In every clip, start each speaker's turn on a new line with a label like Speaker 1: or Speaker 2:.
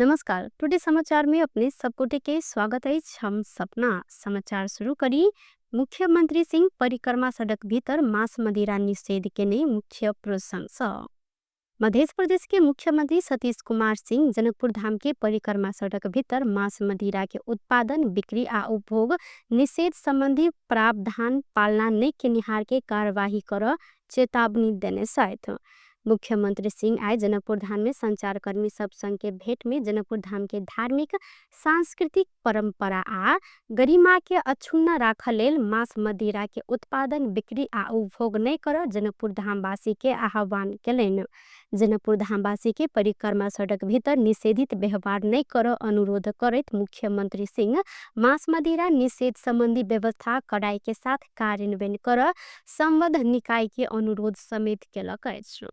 Speaker 1: नमस्कार, टुडे समाचार में अपने सबगोटे के स्वागत अछि। हम सपना समाचार शुरू करी। मुख्यमंत्री सिंह परिक्रमा सड़क भीतर मांस मदिरा निषेध केने मुख्य प्रसंग। मध्य प्रदेश के मुख्यमंत्री सतीश कुमार सिंह जनकपुर धाम के परिक्रमा सड़क भीतर मांस मदिरा के उत्पादन, बिक्री आ उपभोग निषेध संबंधी प्रावधान पालना नहीं केनिहार के कार्यवाही कर चेतावनी देने छथि। मुख्यमंत्री सिंह आइ जनकपुर धाम में संचारकर्मी सब संग के भेंट में जनकपुर धाम के धार्मिक सांस्कृतिक परंपरा आ गरिमा के अक्षुण्ण राखऽ लेल मांस मदिरा के उत्पादन, बिक्री आ उपभोग नहीं कर जनकपुर धामवासी के आह्वान केलनि। जनकपुर धामवासी के परिक्रमा सड़क भीतर निषेधित व्यवहार नहीं कर अनुरोध करैत मुख्यमंत्री सिंह मांस मदिरा निषेध संबंधी व्यवस्था कड़ाई के साथ कार्यान्वयन कर संबद्ध निकाय के अनुरोध समेत केलक अछि।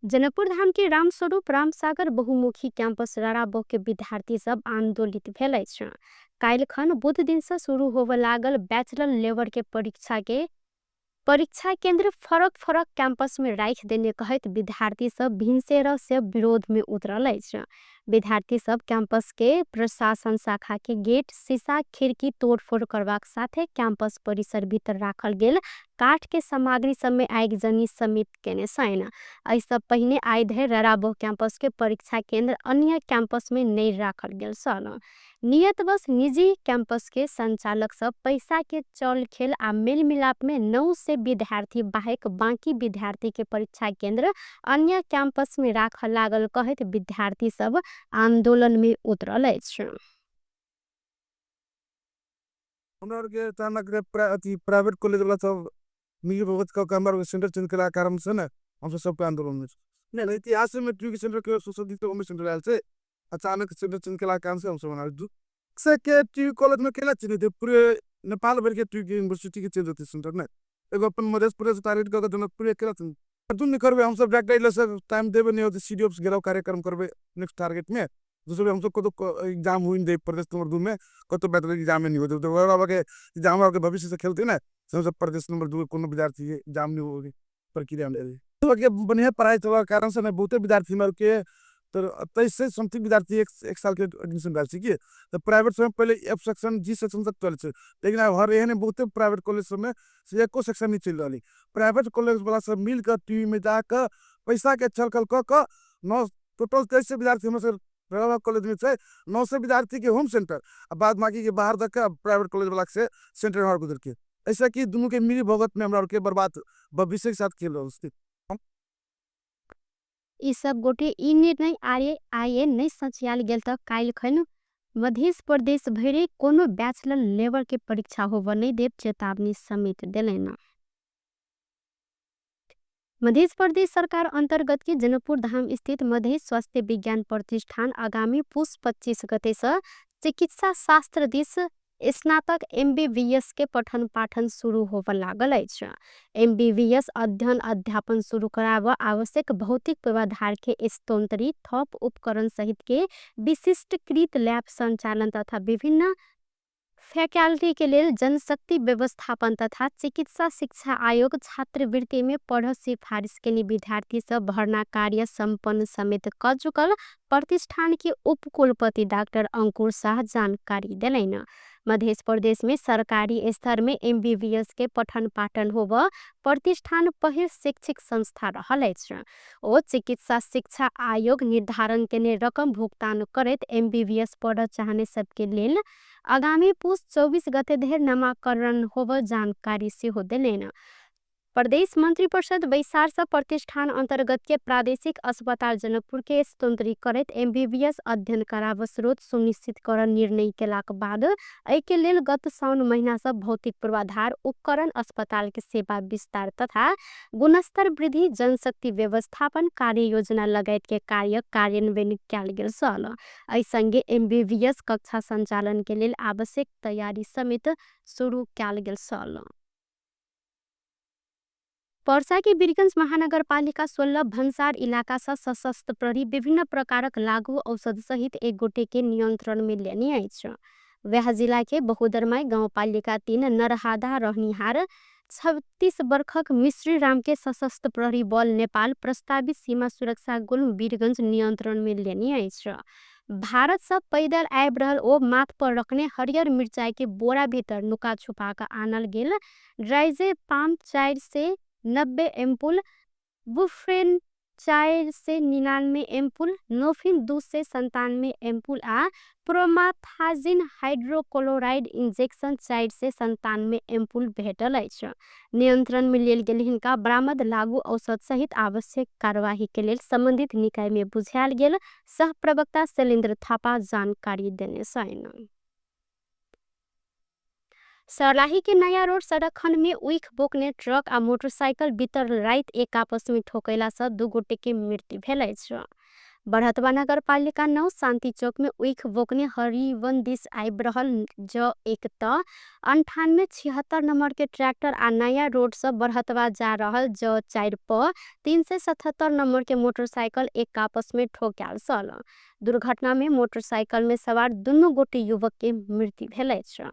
Speaker 1: जनकपुर धाम के रामस्वरूप रामसागर बहुमुखी कैंपस राराबह के विद्यार्थी सब आंदोलित भेल अछि। काल्हि खन बुध दिन से शुरू होवे लागल बैचलर लेवल के परीक्षा केंद्र फरक फरक कैंपस में राखि देने कहैत विद्यार्थी सब भिनसेर से विरोध में उतरल अछि। विद्यार्थी सब कैंपस के प्रशासन शाखा के गेट, शीशा, खिड़की तोड़फोड़ करबाक साथे कैंपस परिसर भीतर राखल गेल काठ के सामग्री सब में आगजनी समेत केने छनि। एहि सब पहिने आइ धरि राराबह कैंपस के परीक्षा केंद्र अन्य कैंपस में नहीं राखल गेल छल। नियतवश निजी कैंपस के संचालक सब पैसा के चल खेल आ मेल मिलाप में 900 विद्यार्थी बाहेक बाकी विद्यार्थी के परीक्षा केंद्र अन्य कैंपस में राखल लागल कहैत विद्यार्थी सब आंदोलन में उतरल अछि।
Speaker 2: हमरा आर के अचानक अथी प्राइवेट कॉलेज वाला सब मिली भगत क के हमरा सेंटर चेंज केला कारण से ने हम सब के आंदोलन में नहीं। इतिहास में ट्यू के सेंटर के सुसज्जित ओमे सेंटर आयल छै, अचानक सेंटर चेंज केला कारण से हम सब बना दू से के ट्यू कॉलेज में केला चेंज होते पूरे नेपाल भर के ट्यू के यूनिवर्सिटी के चेंज होते सेंटर ने एगो अपन मधेश प्रदेश टारगेट क के जनकपुर केला चेंज तू नहीं करबे। हम सब डायरेक्ट सर टाइम देबे नहीं होते, सीडीओ ऑफिस घेराव कार्यक्रम करबे नेक्स्ट टारगेट में। दूसरे हम सब को तो एग्जाम हुई नहीं प्रदेश नंबर 2 में, कतो बेहतर एग्जाम नहीं होते तो बाबा के एग्जाम के भविष्य से खेलते ना। सब प्रदेश नंबर 2 कोनो विद्यार्थी एग्जाम नहीं होगी प्रक्रिया में तो के बढ़िया पढ़ाई चला कारण से बहुते विद्यार्थी मर के तो 23 से समथिंग विद्यार्थी एक साल के एडमिशन भेल छै की तो प्राइवेट सब में पहले एफ सेक्शन जी सेक्शन तक चल छै, लेकिन अब हर एहन बहुते प्राइवेट कॉलेज सब में से एको सेक्शन नहीं चल रही। प्राइवेट कॉलेज वाला सब मिल कर टीवी में जाकर पैसा के छलकल क क नौ टोटल 23 विद्यार्थी हम सब प्राइवेट कॉलेज में छै, 900 विद्यार्थी के होम सेंटर आ बाद बाकी के बाहर तक प्राइवेट कॉलेज वाला से सेंटर हर गुजर के ऐसा कि दोनों के मिली भगत में हमरा के बर्बाद भविष्य के साथ खेल रहा है।
Speaker 1: ई सब गोटे ई निर्णय आए आए नहीं सचियाल गेल त काल्हि खन मध्य प्रदेश भरे कोनो बैचलर लेवल के परीक्षा होव नहीं देव चेतावनी समेत देलैन। मध्य प्रदेश सरकार अंतर्गत के जनकपुर धाम स्थित मध्य स्वास्थ्य विज्ञान प्रतिष्ठान आगामी पुस 25 गते से चिकित्सा शास्त्र दिस स्नातक एमबीबीएस के पठन पाठन शुरू होव लागल अछि। एमबीबीएस अध्ययन अध्यापन शुरू कराब आवश्यक भौतिक पूर्वाधार के स्तोत्री थप उपकरण सहित के विशिष्टकृत लैब संचालन तथा विभिन्न फैकल्टी के लेल जनशक्ति व्यवस्थापन तथा चिकित्सा शिक्षा आयोग छात्रवृत्ति में पढ़ सिफारिश के विद्यार्थी सब भर्ना कार्य संपन्न समेत क चुकल प्रतिष्ठान के उपकुलपति डॉक्टर अंकुर शाह जानकारी देलैन। मध्य प्रदेश में सरकारी स्तर में एमबीबीएस के पठन पाठन होव प्रतिष्ठान पहिल शैक्षिक संस्था रहल अछि। ओ चिकित्सा शिक्षा आयोग निर्धारण के ने रकम भुगतान करैत एमबीबीएस पढ़ चाहने सबके लेल आगामी पुस 24 गते धरि नामाकरण होव जानकारी सेहो देलैन। प्रदेश मंत्री परिषद बैसार से प्रतिष्ठान अंतर्गत के प्रादेशिक अस्पताल जनकपुर के स्तोत्री करैत एमबीबीएस अध्ययन कराब स्रोत सुनिश्चित कर निर्णय केलाक बाद एहि के लेल गत साउन महीना से भौतिक पूर्वाधार उपकरण अस्पताल के सेवा विस्तार तथा गुणस्तर वृद्धि जनशक्ति व्यवस्थापन कार्य योजना लगायत के कार्य कार्यान्वयन कयल गेल छल। एहि संगे एमबीबीएस कक्षा संचालन के लेल आवश्यक तैयारी समेत शुरू कयल गेल छल। पर्सा के वीरगंज महानगरपालिका 16 भन्सार इलाका से सशस्त्र प्रहरी विभिन्न प्रकारक लागू औषध सहित एक गोटे के नियंत्रण में लेने अछि। वएह जिला के बहुदरमाई गाउँपालिका 3 नरहादा रहनिहार 36 वर्षक मिश्री राम के सशस्त्र प्रहरी बल नेपाल प्रस्तावित सीमा सुरक्षा गुल्म वीरगंज नियंत्रण में लेने अछि। भारत से पैदल आबि रहल ओ माथ पर रखने हरियर मिरचाई के बोरा भीतर नुका छुपा के आनल गेल ड्राइजेपाम 490 एम्पुल, बुफ्रेन 499 एम्पुल, नोफिन 297 एम्पुल आ प्रोमाथाजिन हाइड्रोक्लोराइड इंजेक्शन 497 एम्पुल भेटल अछि। नियंत्रण में लेल गेल हिनका बरामद लागू औषध सहित आवश्यक कार्यवाही के लेल संबंधित निकाय में बुझायल गेल सह प्रवक्ता शैलेन्द्र थापा जानकारी देने छनि। सर्लाही के नया रोड सड़क खंड में उइख बोकने ट्रक आ मोटरसाइकिल बीतल राति एक आपस में ठोकैला से 2 गोटे के मृत्यु भेल अछि। बरहतवा नगरपालिका 9 शांति चौक में उइख बोकने हरिवन दिस आबि रहल ज 1 त 9876 नंबर के ट्रैक्टर आ नया रोड से बरहतवा जा रहल ज 4 प 377 नंबर के मोटरसाइकिल एक आपस में ठोकायल छल। दुर्घटना में मोटरसाइकिल में सवार दुनू गोटे युवक के मृत्यु भेल अछि।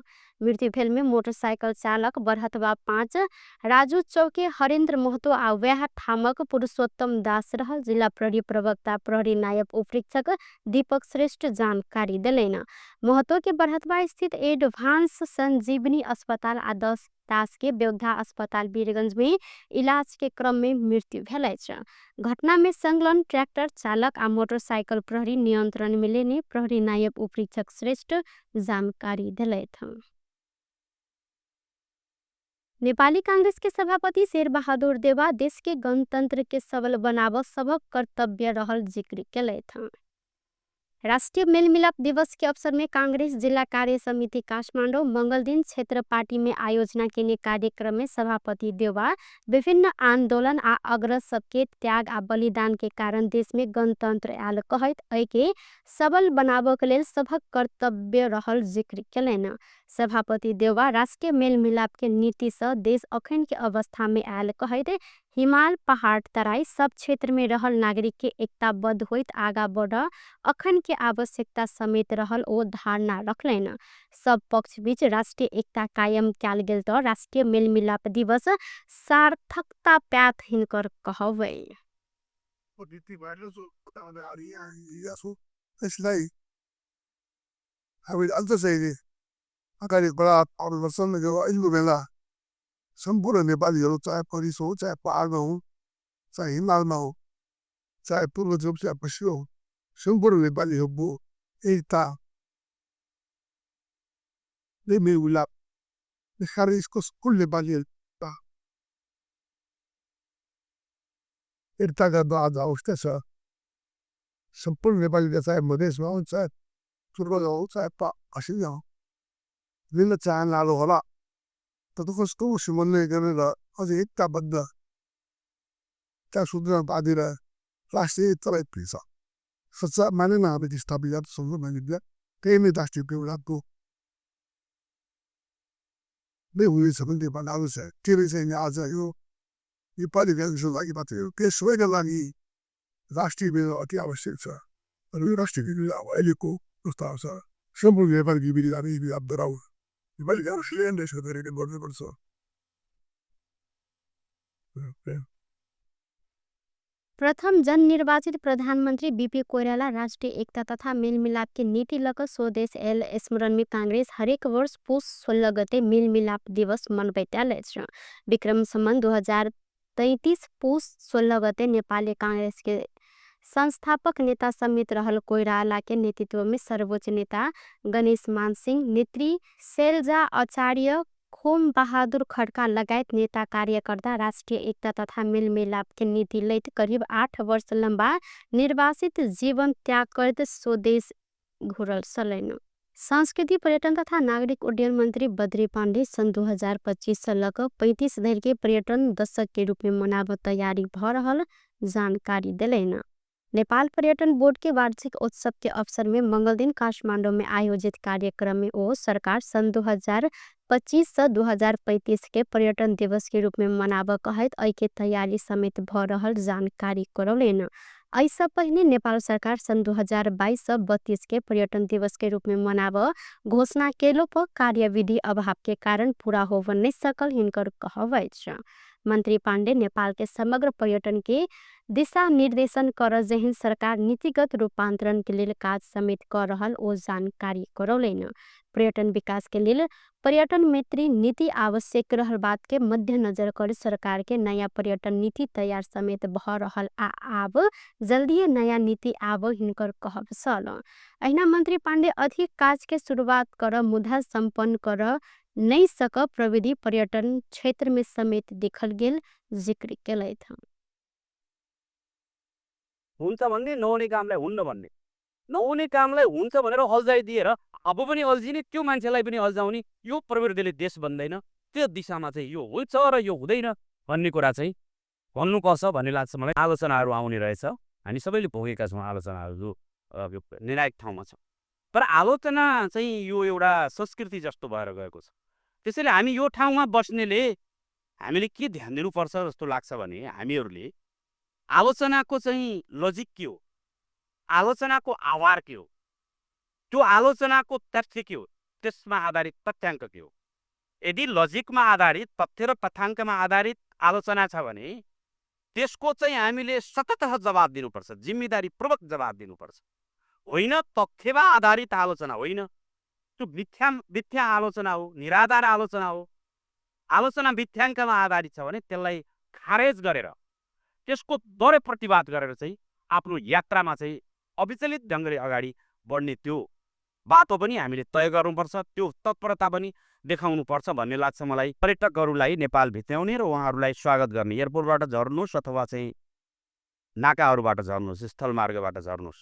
Speaker 1: मृत्यु भेल में मोटरसाइकिल चालक बरहतवा 5 राजू चौके हरेंद्र महतो आ वएह ठामक पुरुषोत्तम दास रहल जिला प्रहरी प्रवक्ता प्रहरी नायब उपरीक्षक दीपक श्रेष्ठ जानकारी देलनि। महतो के बरहतवा स्थित एडवांस संजीवनी अस्पताल आ 10 दास के बेवधा अस्पताल वीरगंज में इलाज के क्रम में मृत्यु भेल अछि। घटना में संलग्न ट्रैक्टर चालक आ मोटरसाइकिल प्रहरी नियंत्रण में लेने प्रहरी नायब उपरीक्षक श्रेष्ठ जानकारी देलथि। नेपाली कांग्रेस के सभापति शेरबहादुर देउवा देश के गणतंत्र के सबल बनाव सबक कर्तव्य रहल जिक्र केलथि। राष्ट्रीय मेलमिलाप दिवस के अवसर में कांग्रेस जिला कार्य समिति काठमाडौँ मंगल दिन क्षेत्र पार्टी में आयोजना केने कार्यक्रम में सभापति देउवा विभिन्न आंदोलन आ अग्रज सबके त्याग आ बलिदान के कारण देश में गणतंत्र आयल कहैत एके सबल बनाव के लेल सबक कर्तव्य रहल जिक्र केलनि। सभापति देउवा राष्ट्रीय मेलमिलाप के नीति से देश अखन के अवस्था में आयल कहैत हिमाल पहाड़ तराई सब क्षेत्र में रहल नागरिक के एकताबद्ध होइत आगा बढ़ अखन के आवश्यकता समेत रहल ओ धारणा रखलनि। सब पक्ष बीच राष्ट्रीय एकता कायम कयल गेल त राष्ट्रीय मेलमिलाप दिवस सार्थकता पात हिनकर कहबै।
Speaker 3: सम्पूर्ण नेपालीहरू चाहे परिस हो, चाहे पहाडमा हो, चाहे हिमालमा हो, चाहे पूर्व हो, चाहे पश्चिम हो, सम्पूर्ण नेपालीहरूको एकता नै मेलमिलाप। त्यसकारण यसको कुल नेपालीहरू एकता गर्नु आज आवश्यक छ। सम्पूर्ण नेपालीले चाहे मधेसमा हो, चाहे पूर्वमा हो, चाहे पश्चिममा हो, विभिन्न चाहनाहरू होला, तर कसको समन्वय गरेर अझ एकताबद्ध त्यहाँ सूत्रमा बाँधेर राष्ट्रिय एकतालाई पुग्छ। सच्चा मानेन हामीले स्थापित सँगै मानिँदैन, त्यही नै राष्ट्रिय मेलमिलापको नै हुनेछ भने नेपाल आउँछ। त्यसले चाहिँ आज यो नेपाली व्यङ्ग्यको लागि मात्रै हो, त्यस सबैका लागि राष्ट्रिय मेलमिलाप अति आवश्यक छ। र यो राष्ट्रिय मेलमिलाप अहिलेको प्रस्ताव छ। सम्पूर्ण नेपाली मेलमिलाप गराउँ, नेपाली राष्ट्रिय गर्नुपर्छ।
Speaker 1: प्रथम जननिर्वाचित प्रधानमन्त्री बीपी कोइराला राष्ट्रिय एकता तथा मेलमिलाप के नीति लक स्वदेश एल स्मरण में कांग्रेस हरेक वर्ष पुस 16 गते मेलमिलाप दिवस मनबैत आयल अछि। विक्रम संवत 2033 पुस 16 गते नेपाली कांग्रेस के संस्थापक नेता समेत रहल कोइराला के नेतृत्व में सर्वोच्च नेता गणेश मानसिंह, नेत्री शैलजा आचार्य, खोम बहादुर खड्का लगायत नेता कार्यकर्ता राष्ट्रिय एकता तथा मेलमिलाप के नीति लैत करीब 8 वर्ष लम्बा निर्वासित जीवन त्याग करत स्वदेश घुरल छलनि। संस्कृति पर्यटन तथा नागरिक उड्डयन मन्त्री बद्री पाण्डे सन् 2025 से लक 35 धरि के पर्यटन दशक के रूप में मनाब तैयारी भ रहल जानकारी देलनि। नेपाल पर्यटन बोर्ड के वार्षिक उत्सव के अवसर में मंगल दिन काठमांडू में आयोजित कार्यक्रम में ओ सरकार सन् 2025 से 2035 के पर्यटन दिवस के रूप में मनाब कहैत एहि के तैयारी समेत भ रहल जानकारी करौलनि। एहिसँ पहिने नेपाल सरकार सन् 2022 सँ 32 के पर्यटन दिवस के रूप में मनाब घोषणा केलो पर कार्यविधि अभाव के कारण पूरा होब नहीं सकल हिनकर कहब अछि। मंत्री पांडे नेपाल के समग्र पर्यटन के दिशा निर्देशन कर जेहन सरकार नीतिगत रूपांतरण के लेल काज समेत कर रहल ओ जानकारी करौलनि। पर्यटन विकास के लेल पर्यटन मैत्री नीति आवश्यक रहल बात के मध्यनजर कर सरकार के नया पर्यटन नीति तैयार समेत भ रहल आ आब जल्दीए नया नीति आब हिनकर कहब छल। अहिना मंत्री पांडे अधिक काज के शुरुआत कर मुद्दा संपन्न कर नहीं सक प्रविधि पर्यटन क्षेत्र में समेत देखल गेल जिक्र केलथि।
Speaker 4: हुन्छ भन्ने, नहुने कामलाई हुन्न भन्ने, नहुने कामलाई हुन्छ भनेर अल्झाइदिएर अब पनि अल्झिने, त्यो मान्छेलाई पनि अल्झाउने, यो प्रवृत्तिले देश बन्दैन। त्यो दिशामा चाहिँ यो हुन्छ र यो हुँदैन भन्ने कुरा चाहिँ भन्नुपर्छ भन्ने लाग्छ मलाई। आलोचनाहरू आउने रहेछ, हामी सबैले भोगेका छौँ आलोचनाहरू जो यो निर्णायक ठाउँमा छ। तर आलोचना चाहिँ यो एउटा संस्कृति जस्तो भएर गएको छ। त्यसैले हामी यो ठाउँमा बस्नेले हामीले के ध्यान दिनुपर्छ जस्तो लाग्छ भने हामीहरूले आलोचनाको चाहिँ लजिक के हो, आलोचनाको आधार के हो, त्यो आलोचनाको तथ्य के हो, त्यसमा आधारित तथ्याङ्क के हो। यदि लजिकमा आधारित तथ्य र तथ्याङ्कमा आधारित आलोचना छ भने त्यसको चाहिँ हामीले सतत जवाब दिनुपर्छ, जिम्मेदारीपूर्वक जवाब दिनुपर्छ। होइन तथ्यमा आधारित आलोचना होइन, त्यो मिथ्या मिथ्या आलोचना हो, निराधार आलोचना हो। आलोचना मिथ्याङ्कमा आधारित छ भने त्यसलाई खारेज गरेर त्यसको दह्रो प्रतिवाद गरेर चाहिँ आफ्नो यात्रामा चाहिँ अविचलित ढङ्गले अगाडि बढ्ने त्यो बाटो पनि हामीले तय गर्नुपर्छ, त्यो तत्परता पनि देखाउनुपर्छ भन्ने लाग्छ मलाई। पर्यटकहरूलाई नेपाल भित्र्याउने र उहाँहरूलाई स्वागत गर्ने, एयरपोर्टबाट झर्नुहोस् अथवा चाहिँ नाकाहरूबाट झर्नुहोस्, स्थलमार्गबाट झर्नुहोस्,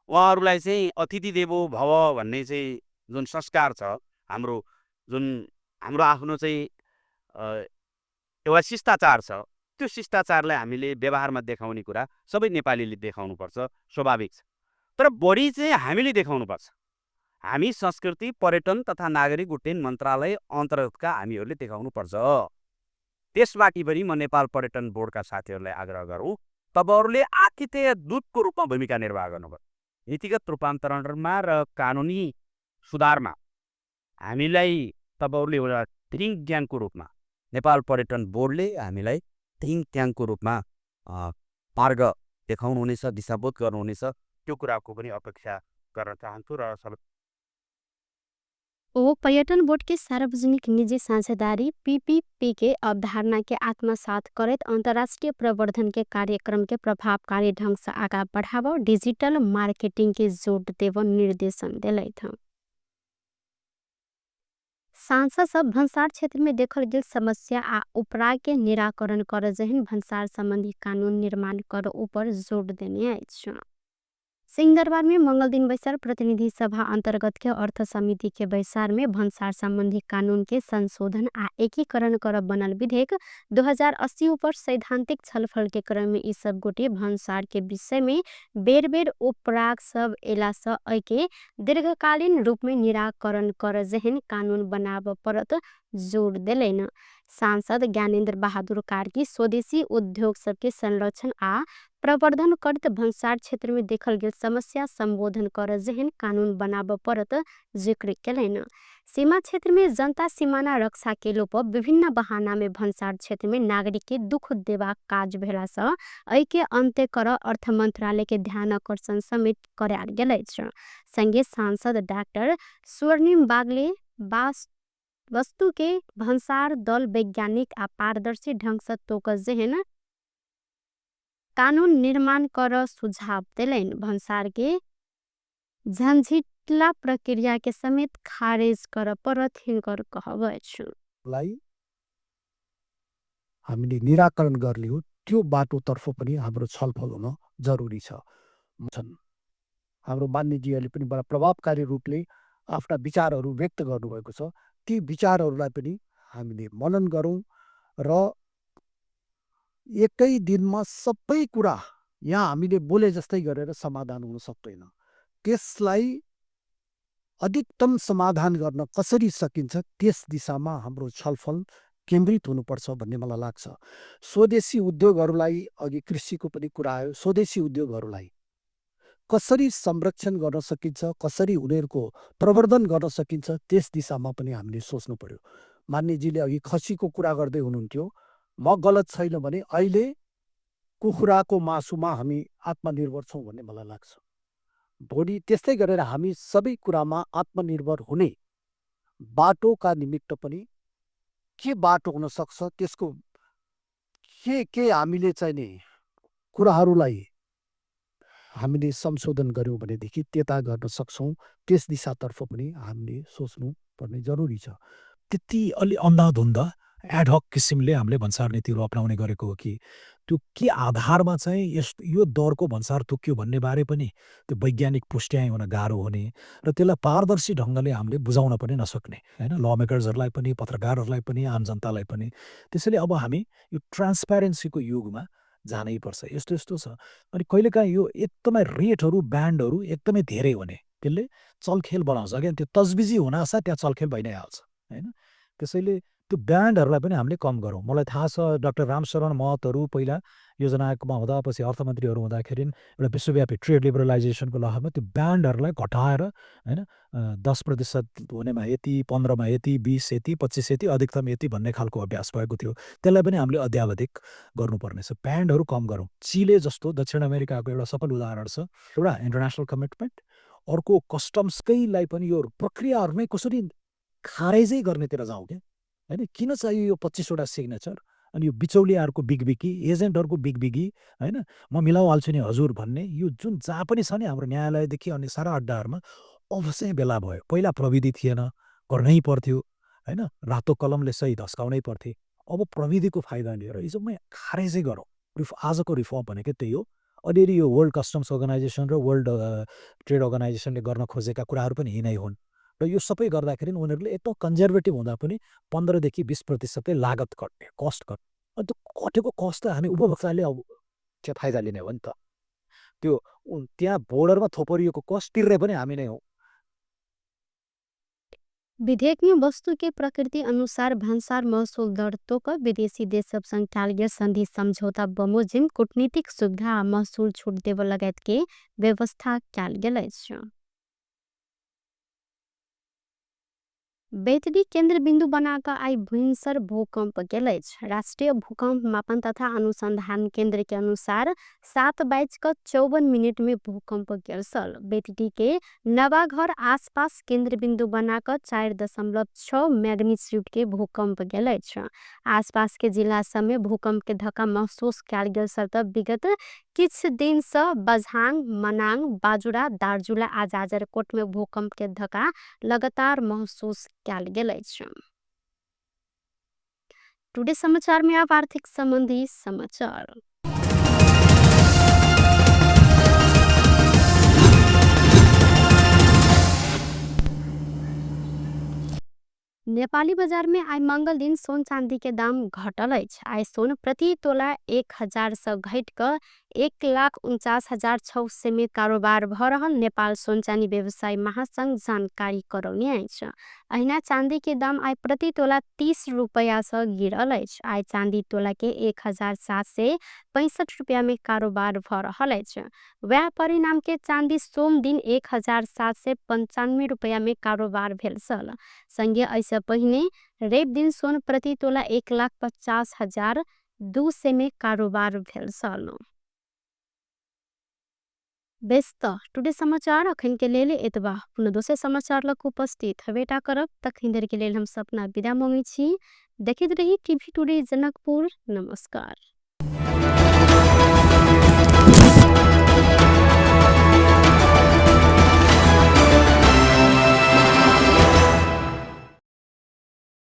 Speaker 4: उहाँहरूलाई चाहिँ अतिथि देवो भव भन्ने चाहिँ जुन संस्कार छ हाम्रो, जुन हाम्रो आफ्नो चाहिँ एउटा शिष्टाचार छ, त्यो शिष्टाचारलाई हामीले व्यवहारमा देखाउने कुरा सबै नेपालीले देखाउनुपर्छ, स्वाभाविक छ। तर बढी चाहिँ हामीले देखाउनुपर्छ। हामी संस्कृति पर्यटन तथा नागरिक उड्डयन मन्त्रालय अन्तर्गतका हामीहरूले देखाउनुपर्छ। त्यसमाथि पनि म नेपाल पर्यटन बोर्डका साथीहरूलाई आग्रह गरौँ, तपाईँहरूले आतिथेय दूतको रूपमा भूमिका निर्वाह गर्नुपर्छ। नीतिगत रूपान्तरणमा र कानुनी सुधारमा हामीलाई तपाईँहरूले एउटा थिङ्क ट्याङ्कको रूपमा, नेपाल पर्यटन बोर्डले हामीलाई थिङ्क ट्याङ्कको रूपमा मार्ग देखाउनुहुनेछ, दिशाबोध गर्नुहुनेछ, त्यो कुराको पनि अपेक्षा गर्न चाहन्छु। र सबै
Speaker 1: ओ पर्यटन बोर्ड के सार्वजनिक निजी साझेदारी पीपीपी के अवधारणा के आत्मसात करैत अंतर्राष्ट्रीय प्रवर्धन के कार्यक्रम के प्रभावकारी ढंग से आगा बढ़ाव, डिजिटल मार्केटिंग के जोड़ देव निर्देशन देलथि। सांसद सब भन्सार क्षेत्र में देखल गेल समस्या आ उपराग के निराकरण कर जेहन भन्सार संबंधी कानून निर्माण कर ऊपर जोड़ देने अछि। सिंहदरबार में मंगल दिन बैसार प्रतिनिधि सभा अंतर्गत के अर्थ समिति के बैसार में भन्सार संबंधी कानून के संशोधन आ एकीकरण कर बनल विधेयक 2080 ऊपर सैद्धांतिक छलफल के क्रम में ई सब गोटे भन्सार के विषय में बेर बेर उपराग सब एला स के दीर्घकालीन रूप में निराकरण कर जेहन कानून बनाब परत जोड़ देलनि। सांसद ज्ञानेन्द्र बहादुर कार्की स्वदेशी उद्योग सबके संरक्षण आ प्रवर्धन करत भन्सार क्षेत्र में देखल गेल समस्या संबोधन कर जेहन कानून बनाब परत जिक्र केलनि। सीमा क्षेत्र में जनता सीमाना रक्षा के लोप विभिन्न बहाना में भन्सार क्षेत्र में नागरिक के दुख देवा काज भेला स एहि के अंत्य कर अर्थ मंत्रालय के ध्यान आकर्षण समेत करायल गेल अछि। संगे सांसद डाक्टर स्वर्णिम बागले वस्तु के भन्सार दल वैज्ञानिक आ पारदर्शी ढंग से तोक जेहन कानून निर्माण कर सुझाव देलनि। भन्सार के झंझटिला प्रक्रिया के समेत खारेज कर परत हिनकर कहब अछि।
Speaker 5: लाई हामीले निराकरण गर्ने हो, त्यो बाटोतर्फ पनि हाम्रो छलफल हुन जरुरी छ। छन् हाम्रो मान्यजीहरूले पनि बडा प्रभावकारी रूपले आफ्ना विचारहरू व्यक्त गर्नुभएको छ। ती विचारहरूलाई पनि हामीले मनन गरौँ र एकै दिनमा सबै कुरा यहाँ हामीले बोले जस्तै गरेर समाधान हुन सक्दैन। त्यसलाई अधिकतम समाधान गर्न कसरी सकिन्छ त्यस दिशामा हाम्रो छलफल केन्द्रित हुनुपर्छ भन्ने मलाई लाग्छ। स्वदेशी उद्योगहरूलाई, अघि कृषिको पनि कुरा आयो, स्वदेशी उद्योगहरूलाई कसरी संरक्षण गर्न सकिन्छ, कसरी उनीहरूको प्रवर्धन गर्न सकिन्छ, त्यस दिशामा पनि हामीले सोच्नु पर्यो। मान्यजीले अघि खसीको कुरा गर्दै हुनुहुन्थ्यो, म गलत छैन भने अहिले कुखुराको मासुमा हामी आत्मनिर्भर छौँ भन्ने मलाई लाग्छ। भोलि त्यस्तै गरेर हामी सबै कुरामा आत्मनिर्भर हुने बाटोका निमित्त पनि के बाटो हुन सक्छ, त्यसको के के हामीले चाहिने कुराहरूलाई हामीले संशोधन गऱ्यौँ भनेदेखि त्यता गर्न सक्छौँ। त्यस दिशातर्फ पनि हामीले सोच्नु पर्ने जरुरी छ।
Speaker 6: त्यति अलि अन्धाधुन्ध एडहक किसिमले हामीले भन्सार नीतिहरू अप्नाउने गरेको हो कि त्यो के आधारमा चाहिँ यस यो दरको भन्सार तोकियो भन्ने बारे पनि त्यो वैज्ञानिक पुष्ट्याइ हुन गाह्रो हुने र त्यसलाई पारदर्शी ढङ्गले हामीले बुझाउन पनि नसक्ने होइन, ल मेकर्सहरूलाई पनि, पत्रकारहरूलाई पनि, आम जनतालाई पनि। त्यसैले अब हामी यो ट्रान्सप्यारेन्सीको युगमा जानै पर्छ। यस्तो यस्तो छ। अनि कहिलेकाहीँ यो एकदमै रेटहरू ब्यान्डहरू एकदमै धेरै हुने त्यसले चलखेल बनाउँछ। अगेन त्यो तजबिजी हुनासाथ त्यहाँ चलखेल भइ नै हाल्छ होइन। त्यसैले त्यो ब्यान्डहरूलाई पनि हामीले कम गरौँ। मलाई थाहा छ डाक्टर रामशरण महतहरू पहिला योजना आयोगमा हुँदा पछि अर्थमन्त्रीहरू हुँदाखेरि एउटा विश्वव्यापी ट्रेड लिबरलाइजेसनको लहरमा त्यो ब्यान्डहरूलाई घटाएर होइन 10% हुनेमा यति, 15मा यति, 20 यति, 25 यति, अधिकतम यति भन्ने खालको अभ्यास भएको थियो। त्यसलाई पनि हामीले अध्यावधिक गर्नुपर्नेछ। ब्यान्डहरू कम गरौँ। चिले जस्तो दक्षिण अमेरिकाको एउटा सफल उदाहरण छ, एउटा इन्टरनेसनल कमिटमेन्ट, अर्को कस्टम्सकैलाई पनि यो प्रक्रियाहरूमै कसरी खारेजै गर्नेतिर जाउँ क्या होइन। किन चाहियो यो 25वटा सिग्नेचर अनि यो बिचौलियाहरूको बिगबिगी, एजेन्टहरूको बिगबिगी होइन, म मिलाउहाल्छु नि हजुर भन्ने यो जुन जहाँ पनि छ नि हाम्रो न्यायालयदेखि अनि सारा अड्डाहरूमा अब चाहिँ बेला भयो। पहिला प्रविधि थिएन, गर्नै पर्थ्यो होइन, रातो कलमले सही धस्काउनै पर्थे। अब प्रविधिको फाइदा लिएर यो जम्मै खारेजै गरौँ। आजको रिफर्म भनेकै त्यही हो। अलिअलि यो वर्ल्ड कस्टम्स अर्गनाइजेसन र वर्ल्ड ट्रेड अर्गनाइजेसनले गर्न खोजेका कुराहरू पनि यिनै हुन्। र यो सबै गर्दाखेरि उनीहरूले एकदम कन्जर्भेटिभ हुँदा पनि 15 देखि 20% लागत घट्ने, कस्ट घट्ने। अनि त्यो घटेको कस्ट त हामी उपभोक्ताले अब त्यहाँ फाइदा लिने हो नि त। त्यो त्यहाँ बोर्डरमा थोपरिएको कस्ट तिर्ने पनि हामी नै हौँ।
Speaker 1: विधेयक में वस्तु के प्रकृति अनुसार भन्सार महसुल दर तोक विदेशी देश सब संग कयल गेल संधि समझौता बमोजिम कूटनीतिक सुविधा आ महसुल छूट देबय लगायत के व्यवस्था कयल गेल अछि। बैतडी केन्द्र बिन्दु बना कऽ आइ भिनसर भूकम्प गेल अछि। राष्ट्रिय भूकम्प मापन तथा अनुसंधान केन्द्र के अनुसार 7:54 में भूकम्प गेल छल। बैतडी के नवाघर आसपास केन्द्र बिन्दु बना कऽ 4.6 मैग्नीट्यूड के भूकम्प गेल अछि। आसपास के जिला सब में भूकम्प के धक्का महसूस कयल गेल छल तऽ विगत किछु दिन से बझांग, मनांग, बाजुरा, दार्जुला आ जाजरकोट में भूकम्प के धक्का लगातार महसूस कयल गेल अछि। टुडे समाचार में अब आर्थिक संबंधी समाचार। नेपाली बाजार में आइ मंगल दिन सोन चांदी के दाम घटल अछि। आइ सोन प्रति तोला 1000 से घटि कऽ 1,49,600 में कारोबार भऽ रहल नेपाल सोन चांदी व्यवसायी महासंघ जानकारी करौने अछि। अहिना चांदी के दाम आइ प्रति तोला 30 रुपया से गिरल अछि। आइ चांदी तोला के 1765 रुपया में कारोबार भऽ रहल अछि। वएह परिणाम के चांदी सोम दिन 1795 रुपया में कारोबार भेल छल। संगे एहिसँ पहिने रवि दिन सोन प्रति तोला 1,50,200 में कारोबार भेल छल। बेस तऽ टुडे समाचार अखन के लेल एतबा। पुनः दोसर समाचार लग उपस्थित हबेटा करब, तखन देर के लेल हम सब अपना विदा मांगै छी। देखैत रही टीवी टुडे जनकपुर। नमस्कार।